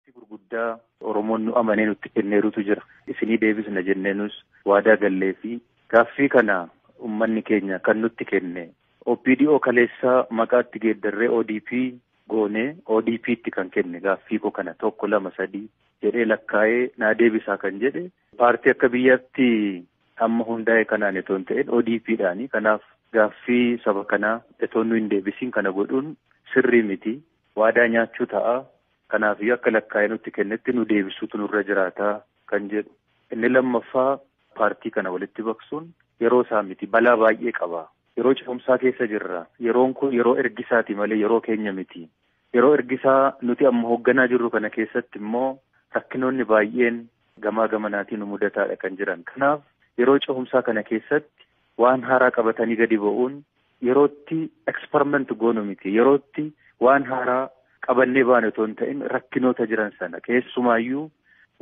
Gaaffii gurguddaa Oromoon nu amanee nutti kenneerutu jira. Isinii deebisna jenneenus waadaa gallee fi gaaffii kana uummanni keenya kan nutti kenne OPDO kaleessaa maqaatti geeddarree ODP goonee ODP'tti kan kenne gaaffii koo kana 1 2 3 jedhee lakkaa'ee naa deebisaa kan jedhe paartii akka biyyaatti amma hundaa'e kanaan itoo hin ta'in ODP'dhaani. Kanaaf gaaffii saba kanaa itoo nu hin deebisiin kana godhuun sirrii miti. Waadaa nyaachuu ta'a. Kanaafiyyuu akka lakkaa'ee nutti kennetti nu deebisuutu nurra jiraataa kan jedhu. Inni lammaffaa paartii kana walitti baqsuun yeroo isaa miti, balaa baay'ee qaba. Yeroo ce'umsaa keessa jirra. Yeroon kun yeroo ergisaati malee yeroo keenya miti. Yeroo ergisaa nuti amma hoogganaa jirru kana keessatti immoo rakkinoonni baay'een gamaa gamanaatiin nu mudataadha kan jiran. Kanaaf yeroo ce'umsaa kana keessatti waan haaraa qabatanii gadi ba'uun yerootti eksperiment goonu miti. Yerootti waan haaraa qabannee baanu otoo hin ta'in rakkinoota jiran sana keessumaayyuu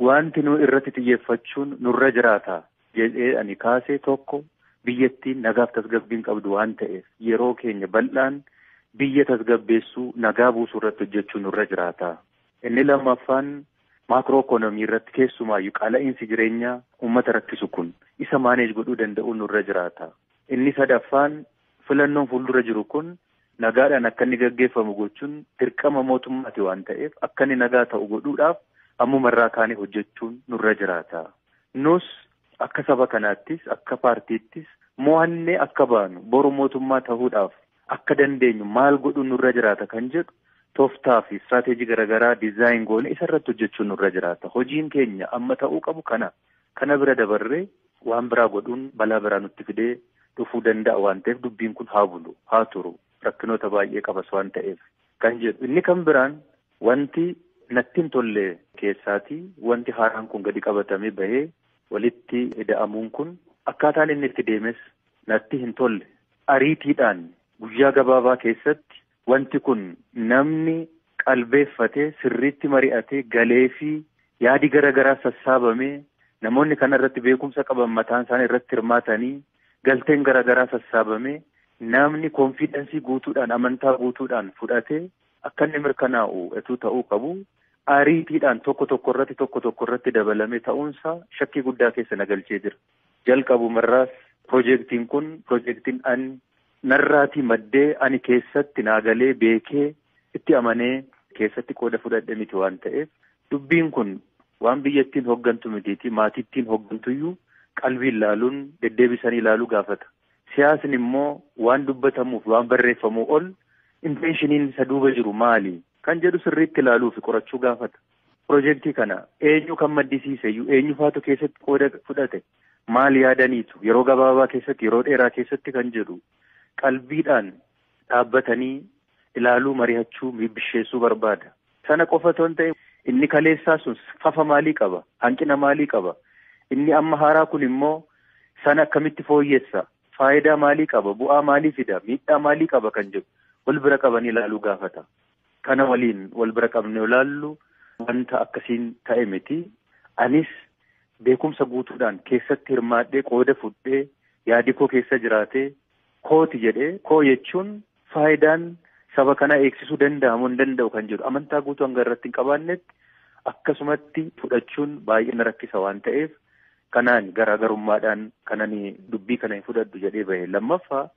wanti nu irratti xiyyeeffachuun nurra jiraata jedhee ani kaasee tokko biyyattiin nagaaf tasgabbiin qabdu waan ta'eef yeroo keenya bal'aan biyya tasgabbeessuu nagaa buusuu irratti hojjechuun nurra jiraata. Inni lammaffaan maakroo ikoonoomii irratti keessumaayyuu qaala'iinsi jireenyaa uummata rakkisu kun isa maaneej godhuu danda'uun nurra jiraata. Inni sadaffaan filannoon fuuldura jiru kun nagaadhaan akka inni gaggeeffamu gochuun dirqama mootummaati waan ta'eef akka inni nagaa ta'u godhuudhaaf ammumarraa kaanee hojjechuun nurra jiraata. Nus akka saba kanaattis akka paartiittis mo'annee akka baanu boru mootummaa ta'uudhaaf akka dandeenyu maal godhuun nurra jiraata kan jedhu tooftaa fi istirateejii garaagaraa dizaayin goone isarratti hojjechuun nurra jiraata. Hojiin keenya amma ta'uu qabu kana. Kana bira dabarree waan biraa godhuun balaa biraa nutti fidee dhufuu danda'a waan ta'eef dubbiin kun haa bulu, haa turu. Rakkinoota baay'ee qabas waan ta'eef kan jedhu. Inni kan biraan wanti natti hin tolle keessaatii wanti haaraan kun gadi qabatamee bahee walitti ida'amuun kun akkaataan inni itti deemes natti hin tolle. Ariitiidhaan guyyaa gabaabaa keessatti wanti kun namni qalbeeffatee sirriitti mari'atee galee fi yaadi garaagaraa sassaabamee namoonni kana irratti beekumsa qaban mataan isaanii irratti hirmaatanii galteen garaagaraa sassaabamee namni konfiidensii guutuudhaan amantaa guutuudhaan fudhatee akka inni mirkanaa'u etuu ta'uu qabu. Ariitiidhaan tokko tokko irratti dabalame ta'uunsaa shakkii guddaa keessa na galchee jira. Jalqabumarraas piroojeektiin kun piroojeektiin ani narraatii maddee ani keessatti naagalee beekee itti amanee keessatti qooda fudhadhe miti waan ta'eef dubbiin kun waan biyyattiin hooggantu mitiiti maatittiin hooggantuyyuu qalbiin ilaaluun deddeebisanii ilaaluu gaafata. Siyaasni immoo waan dubbatamuuf waan barreeffamuu ol inteenshiniin isa duuba jiru maali kan jedhu sirriitti ilaaluu fi qorachuu gaafata. Piroojeektii kana eenyu kan maddisiise iyyuu eenyu faatu keessatti qooda fudhate maal yaadaniitu yeroo gabaabaa keessatti yeroo dheeraa keessatti kan jedhu qalbiidhaan dhaabbatanii ilaaluu mari'achuu bisheessuu barbaada. Sana qofa otoo hin ta'in inni kaleessaa sun fafa maalii qaba? Hanqina maalii qaba? Inni amma haaraa kun immoo sana akkamitti fooyyessa? Faayidaa maalii qaba? Bu'aa maalii fida? Miidhaa maalii qaba kan jedhu wal bira qabanii ilaaluu gaafata. Kana waliin wal bira qabnee ilaallu wanta akkasiin ta'e miti. Anis beekumsa guutuudhaan keessatti hirmaadhee qooda fudhee yaadi koo keessa jiraatee kooti jedhee koo jechuun faayidaan saba kanaa eegsisuu danda'amu hin danda'u kan jedhu amantaa guutuu hanga irratti hin qabaannetti akkasumatti fudhachuun baay'ee na rakkisa waan ta'eef kanaan garaagarummaadhaan kanani dubbii kana hin fudhadhu jedhee bahe. Lammaffaa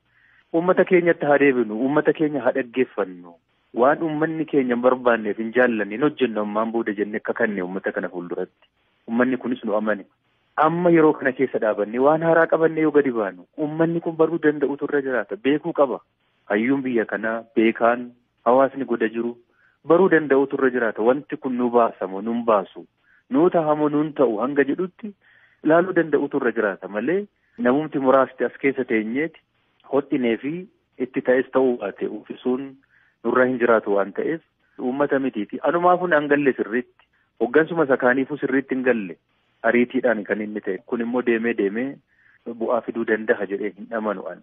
uummata keenyatti haa deebinu, uummata keenya haa dhaggeeffannu. Waan uummanni keenya hin barbaanneef hin jaallanne hin hojjennu ammaan booda jennee akka kanne uummata kana fuulduratti. Uummanni kunis nu amane. Amma yeroo kana keessa dhaabanne waan haaraa qabanne yoo gadi baanu uummanni kun baruu danda'utu irra jiraata, beekuu qaba. Hayyuun biyya kanaa beekaan hawaasni goda jiru baruu danda'utu irra jiraata. Wanti kun nu baasamoo nun baasu, nu tahamoo nun ta'u hanga jedhutti ilaaluu danda'utu irra jiraata malee namumti muraasti as keessa teenyeeti hodhinee fi itti ta'es ta'uu baate uffisuun nurra hin jiraatu waan ta'eef uummata mitiiti. Anumaafuu hin galle sirriitti, hoggansuma sakaaniifuu sirriitti hin galle ariitiidhaan kan inni ta'e. Kun immoo deemee deemee bu'aa fiduu danda'a jedhee hin amanu ani.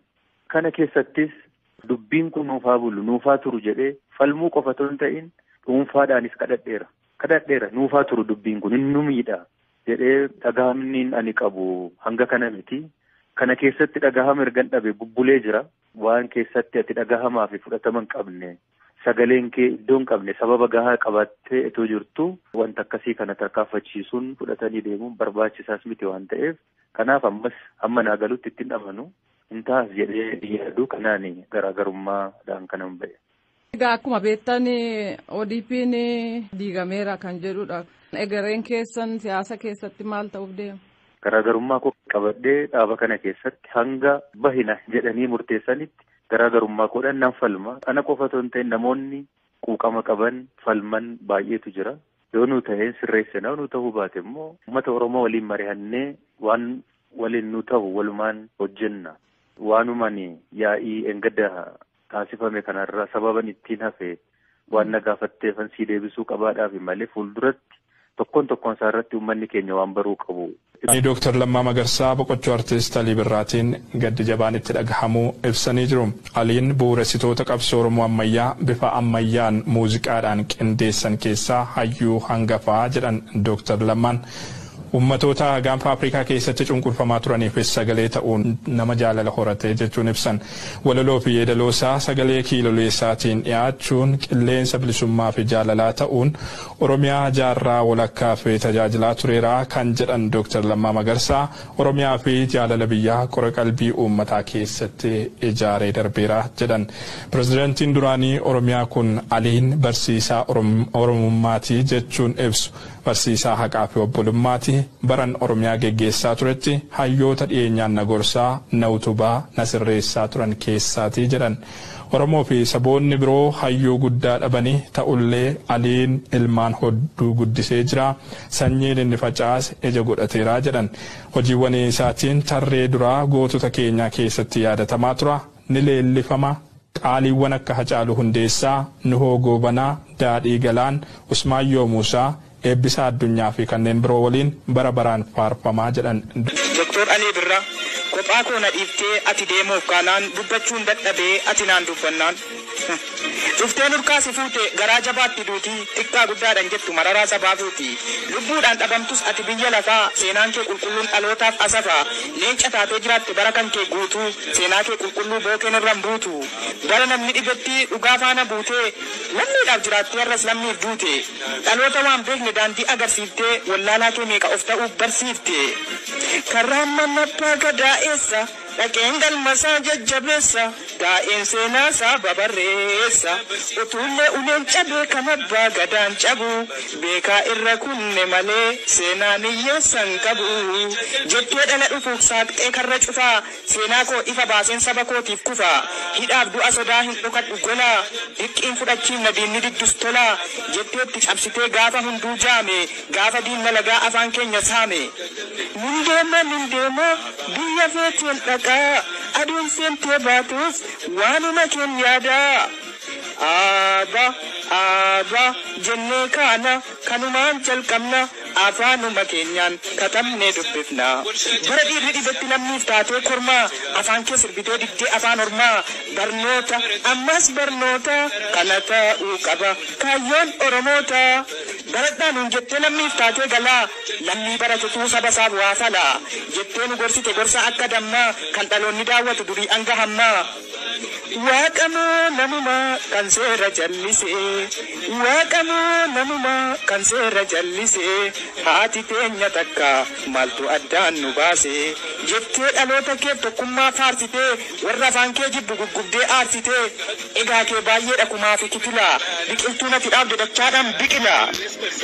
Kana keessattis dubbiin kun nuufaa bulu, nuufaa turu jedhee falmuu qofa otoo hin ta'in dhuunfaadhaanis kadhadheera. Kadhadheera nuufaa turu dubbiin kun inni nu miidha jedhee dhagahamni ani qabu hanga kana miti. Kana keessatti dhagahama ergan dhabe bubbulee jira. Waan keessatti ati dhagahamaa fi fudhatama hin qabne Sagaleen kee iddoo hin qabne sababa gahaa qabattee itoo jirtu wanta akkasii kana tarkaanfachiisuun fudhatanii deemuun barbaachisaas miti waan ta'eef kanaaf ammas hamma naa galutti ittiin amanu hin taas jedhee yaadu kanaan garaagarummaadhaan kanan ba'e. Egaa akkuma beektan ODP'n diigameera kan jedhudha. Egereen keessan siyaasa keessatti maal ta'uuf deema? Garaagarummaa koo qabadhee dhaaba kana keessatti hanga bahina jedhanii murteessanitti garaagarummaa koodhaan nan falma. Ana qofa otoo hin ta'in namoonni quuqama qaban falman baay'eetu jira. Yoo nu ta'een sirreessina, nu ta'uu baate immoo uummata Oromoo waliin mari'annee waan waliin nu ta'u walumaan hojjenna. Waanumaan yaa'ii engadda taasifame kanarraa sababan ittiin hafe waan na gaafatteefan sii deebisuu qabaadhaaf malee fuulduratti tokkoon tokkoon isaa irratti uummanni keenya waan baruu qabu. Dooktar Lammaa Magarsaa boqochuu artiist Alii Birraatiin gaddi jabaan itti dhagahamuu ibsanii jiru. Aliin bu'uuressitoota qabsoo Oromoo ammayyaa bifa ammayyaan muuziqaadhaan qindeessan keessaa hayyuu hangafaa jedhan Dooktar Lammaan. Ummatoota gaanfa Afrikaa keessatti cunqurfamaa turaniifis sagalee ta'uun nama jaalala horate jechuun ibsan. Walaloo fi yeedaloo isaa sagalee kiiloleessaatiin dhiyaachuun qilleensa bilisummaa fi jaalalaa ta'uun Oromiyaa jaarraa walakkaa fi tajaajilaa tureera kan jedhan Dooktar Lammaa Magarsaa Oromiyaa fi jaalala biyyaa qora qalbii uummataa keessatti ijaaree darbeera jedhan. Pirezidaantiin duraanii Oromiyaa kun Aliin barsiisaa Oromummaati jechuun ibsu. Barsiisaa haqaa fi obbolummaati. Baran Oromiyaa geggeessaa turetti hayyoota dhiyeenyaan na gorsaa, na utubaa, na sirreessaa turan keessaatii jedhan. Oromoo fi saboonni biroo hayyuu guddaa dhabanii ta'ullee Aliin ilmaan hodduu guddisee jira. Sanyiin inni facaase ija godhateera jedhan. Hojiiwwan isaatiin tarree duraa gootota keenyaa keessatti yaadatamaa tura. Ni leellifama. Qaaliiwwan akka Hacaaluu Hundeessaa, Nuhoo Goobanaa, Daadhii Galaan, Usmaayyoo Muusaa, Eebbisaa Addunyaa fi kanneen biroo waliin bara baraan faarfamaa jedhan. Dooktar Alii Birraa kophaa koo na dhiiftee ati deemuuf kaanaan dubbachuun dadhabee ati naan dubbannaan. Dhuftee nurkaa si fuute garaa jabaatti duutii xiqqaa guddaadhaan jettu mararaa sabaa fuuti. Lubbuudhaan dhabamtus ati biyya lafaa seenaan kee qulqulluun dhalootaaf asafaa. Leenca taatee jiraatte bara kan kee guutuu seenaa kee qulqulluu bookeen irraan buutu. Bara namni dhibetti dhugaa faana buutee lammiidhaaf jiraattee har'as lammiif duute. Dhaloota waan beekne daandii agarsiiftee wallaalaa kee meeqa of ta'uuf barsiifte. Karaan mana abbaa gadaa eessa? Dhaqeen galmasaa jajjabeessa. Daa'een seenaasaa babarreessa. Utuullee uleen cabee kan abbaa gadaan cabu. Beekaa irra kunne malee seenaan hiyyeessan qabu. Jettee dhala dhufuuf saaqxee karra cufaa. Seenaa koo ifa baaseen saba kootiif kufa. Hidhaaf du'a sodaa hin dhokadhu gola. Dirqiin fudhachiifna diinni diddus tola. Jetteetti cabsitee gaafa hunduu jaame. Gaafa diinna lagaa afaan keenya saame. Nindeema nindeema biyya feeteen dhaqaa. Aduun seentee baatus waanuma keen yaadaa. Aaba aaba jennee kaana kanumaan jalqabna afaanuma keenyaan katabnee dubbifna. Bara dhiirri dhibetti lammiif taatee kormaa afaan kee sirbitee diddee afaan ormaa barnoota ammas barnoota kana ta'uu qaba kaayyoon Oromoota. Baradhaan nuun jettee lammiif taatee galaa lammii baratetuu saba isaaf waa fala jettee nu gorsite gorsa akka dammaa kan dhaloonni daawwatu durii hanga hammaa. Waaqamoo namumaa kan seera jallisee waaqamoo namumaa kan seera jallisee haati teenya takka maaltu addaan nu baase jettee dhaloota keef tokkummaa faarsitee warra afaan kee jibbu guggubdee aarsitee egaa kee baay'eedha kumaa fi kitila biqiltuu nati dhaabde dachaadhaan biqila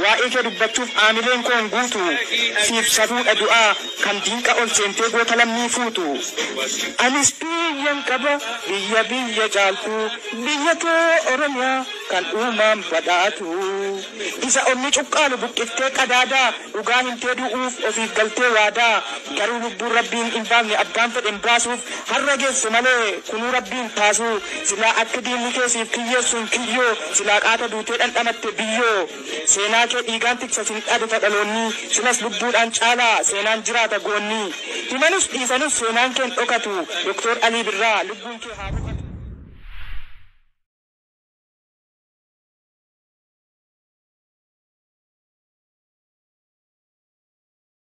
waa'ee kee dubbachuuf aamileen koo hin guutu siif safuudha du'aa kan diinqa ol seentee goota lammii fuutu. Anis biyyan qaba biyya biyya caaltu biyya too Oromiyaa kan uumaan badhaatu. Isa onni cuqqaalu buqqiftee qadaadaa dhugaa himtee du'uuf ofiif galtee waadaa garuu lubbuun rabbiin hin baafne abbaan fedhe hin baasuuf har'a geesse malee kunuu rabbiin taasu silaa akka diinni keessiif kiyyeessuun kiyyoo silaa qaata duutee dhandhamatte biyyoo seenaa kee dhiigaan tiksa sin dhaadata dhaloonni silas lubbuudhaan caalaa seenaan jiraata goonni himanus dhiisanus seenaan keen dhokatu Dooktor Alii Birraa lubbuun kee haa.